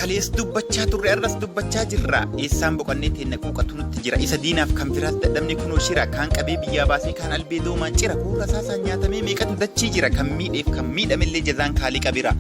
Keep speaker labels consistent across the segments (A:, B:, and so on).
A: Kalees dubbachaa turre, arras dubbachaa jirra. Eessaan boqannee teenna quuqatu nutti jira. Isa diinaaf kan firaas dadhabne kunoo shira. Kaan qabee biyyaa baasee, kaan albee doomaan cira. Kuun rasaasaan nyaatamee meeqatu dachii jira. Kan miidheef kan miidhamellee jazaan kaalii qabira.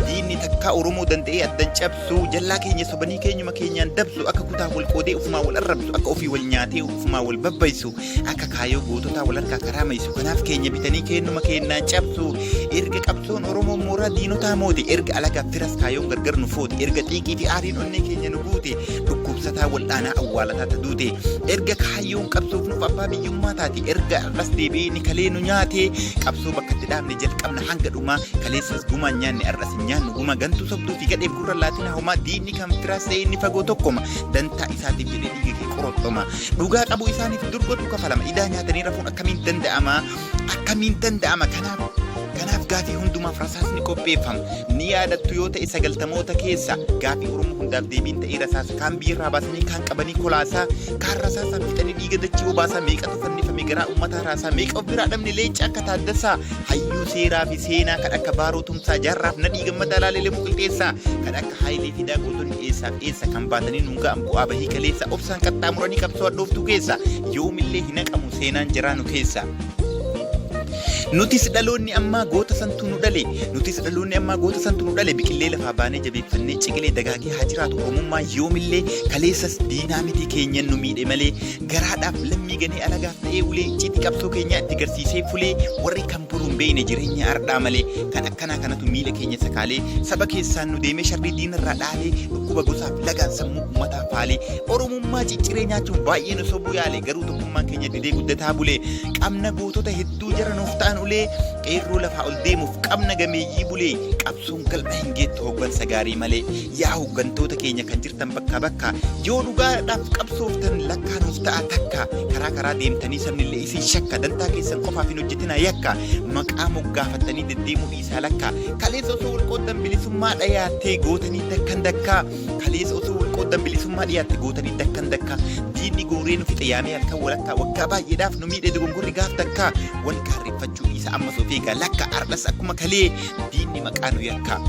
A: Diinni takkaa Oromoo danda'ee addan cabsu. Jallaa keenya sobanii keenyuma keenyaan dabsu. Akka kutaa wal qoodee ofumaa wal arrabsu. Akka ofii wal nyaatee ofumaa wal babbayisu. Akka kaayoo goototaa wal harkaa karaa mayisu. Kanaaf keenya bitanii keennuma keennaan cabsu. Erga qabsoon Oromoo mooraa diinotaa moote. Erga alagaaf firas kaayoon gargar nu foote. Erga xiiqii fi aariin onnee keenya nu guute. Dhukkubsataa wal'aanaa awwaalataa ta duute. Erga kaayyoon qabsoof nuuf abbaa biyyummaa taate. Erga har'as deebi'ee ni kalee nu nyaate. Qabsoo bakka itti dhaabne jalqabna hanga dhumaa. Kaleessas gumaa hin nyaanne, har'as hin nyaannu gumaa. Gantuu, sobduu fi gadheef gurra laatina homaa. Diinni kan firaas ta'e inni fagoo tokkoma. Dantaa isaatiif jedhee dhiiga kee qoroxxoma. Dhugaa qabu isaaniif durgotu kafalama. Idaa nyaatanii rafuun akkamiin danda'ama? Akkamiin danda'ama? Kanaaf gaafii hundumaaf rasaasni qopheeffama. Ni yaadattu yoo ta'e, 90moota keessa gaafii Oromoo hundaaf deebiin ta'ee rasaasa. Kaan biyyarraa baasanii, kaan qabanii kolaasaa, kaan rasaasaan fixanii dhiiga dachii obaasaa, meeqatu fannifame garaa uummataa raasaa, meeqa of biraa dhabne leenca akka Taaddasaa, hayyuu seeraa fi seenaa kan akka Baaroo Tumsaa, Jaarraaf Nadhii Gammadaa, Laalee Lemuu Qilxeessaa, kan akka Haayilee Fidaa. Gootonni eessaaf eessa kan baatanii nuun ga'an bu'aa bahii kaleessa obsaan qaxxaamuranii qabsoo hadhooftuu keessa yoomillee hin haqamu seenaan jiraa nu keessa. Nutis dhaloonni ammaa goota santu nu dhale. Nutis dhaloonni ammaa goota santu nu dhale. Biqillee lafaa baanee jabeeffannee ciqilee dagaagee haa jiraatu Oromummaa yoomillee. Kaleessas diinaa miti keenyan nu miidhe malee. Garaadhaaf lammii ganee alagaaf ta'ee ulee, icciitii qabsoo keenyaa itti garsiisee fulee. Warri kan boru hin beekne jireenya ardhaa malee. Kan akkanaa kanatu miila keenya sakaalee, saba keessaan nu deemee sharrii diinarraa dhaalee, dhukkuba gosaaf lagaan sammuu uummataa faalee, Oromummaa cicciree nyaachuuf baay'ee nu sobuu yaale. Garuu tokkummaan keenya didee guddataa bulee. Qabna gootota hedduu jara nuuf ta'an ulee. Qeerroo lafaa ol deemuuf qabna gameeyyii bulee. Qabsoon galma hin geettu hoggansa gaarii malee. Yaa hoggantoota keenya kan jirtan bakkaa bakka, yoo dhugaadhaaf qabsooftan lakkaa nuuf ta'a takka. Karaa karaa deemtanii sabnillee isin shakka. Dantaa keessan qofaaf hin hojjetinaa yakka. Maqaa moggaafattanii deddeemuu dhiisaa lakka. Kaleessa osoo wal qooddan bilisummaa dhayaattee gootanii dakkan dakkaa. Kaleessa osoo wal qooddan bilisummaa dhiyaatte gootanii dakkan dakka. Diinni gooree nu fixe yaamee halkan walakkaa. Waggaa baay'eedhaaf nu miidhe dogongorri gaaf takkaa. Wal gaarreeffachuu dhiisa ammas of eegaa lakka. Ardhas akkuma kalee diinni maqaa nu yakka.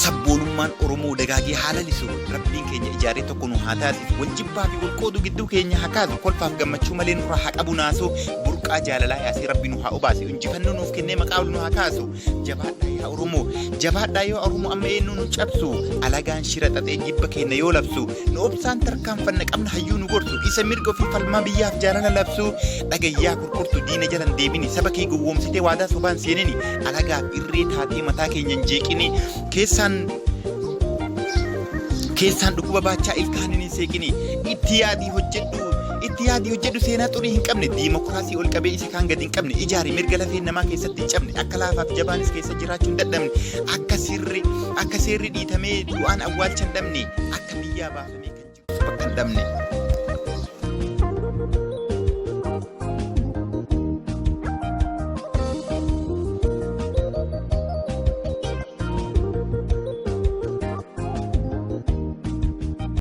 A: Sabboonummaan Oromoo dagaagee haa lalisu. Rabbiin keenya ijaaree tokko nu haa taasisu. Wal jibbaa fi wal qoodu gidduu keenya haa kaasu. Kolfaaf gammachuu malee nurraa haa qabu naasu. Burqaa jaalalaa yaasee Rabbi nu haa obaasu. Injifannoo nuuf kennee maqaa ol nu haa kaasu. Jabaadhaa yaa Oromoo. Jabaadhaa yaa Oromoo, amma eenyu nu cabsu. Alagaan shira xaxee jibba keenya yoo labsu. Nu obsaan tarkaanfanna, qabna hayyuu nu gorsu. Isa mirga ofii falmaa biyyaaf jaalala labsu. Dhagayyaa kurkurtu, diina jalan deemini. Saba kee gowwoomsitee waadaa sobaan seenini. Alagaaf irree taatee mataa keenya hin jeeqini. Keessaan keessaan dhukkuba baachaa ilkaaniin hin seeqini. Itti yaadii hojjedhu. Itti yaadii hojjedhu seenaa xurii hin qabne. Diimokiraasii ol qabee isa kaan gadi hin qabne. Ijaari mirga lafeen namaa keessatti hin cabne. Akka laafaaf jabaanis keessa jiraachuu hin dadhabne. Akka seerri dhiitamee du'aan awwaalcha hin dhabne. Akka biyyaa baafamee kan jiru bakka hin dhabne.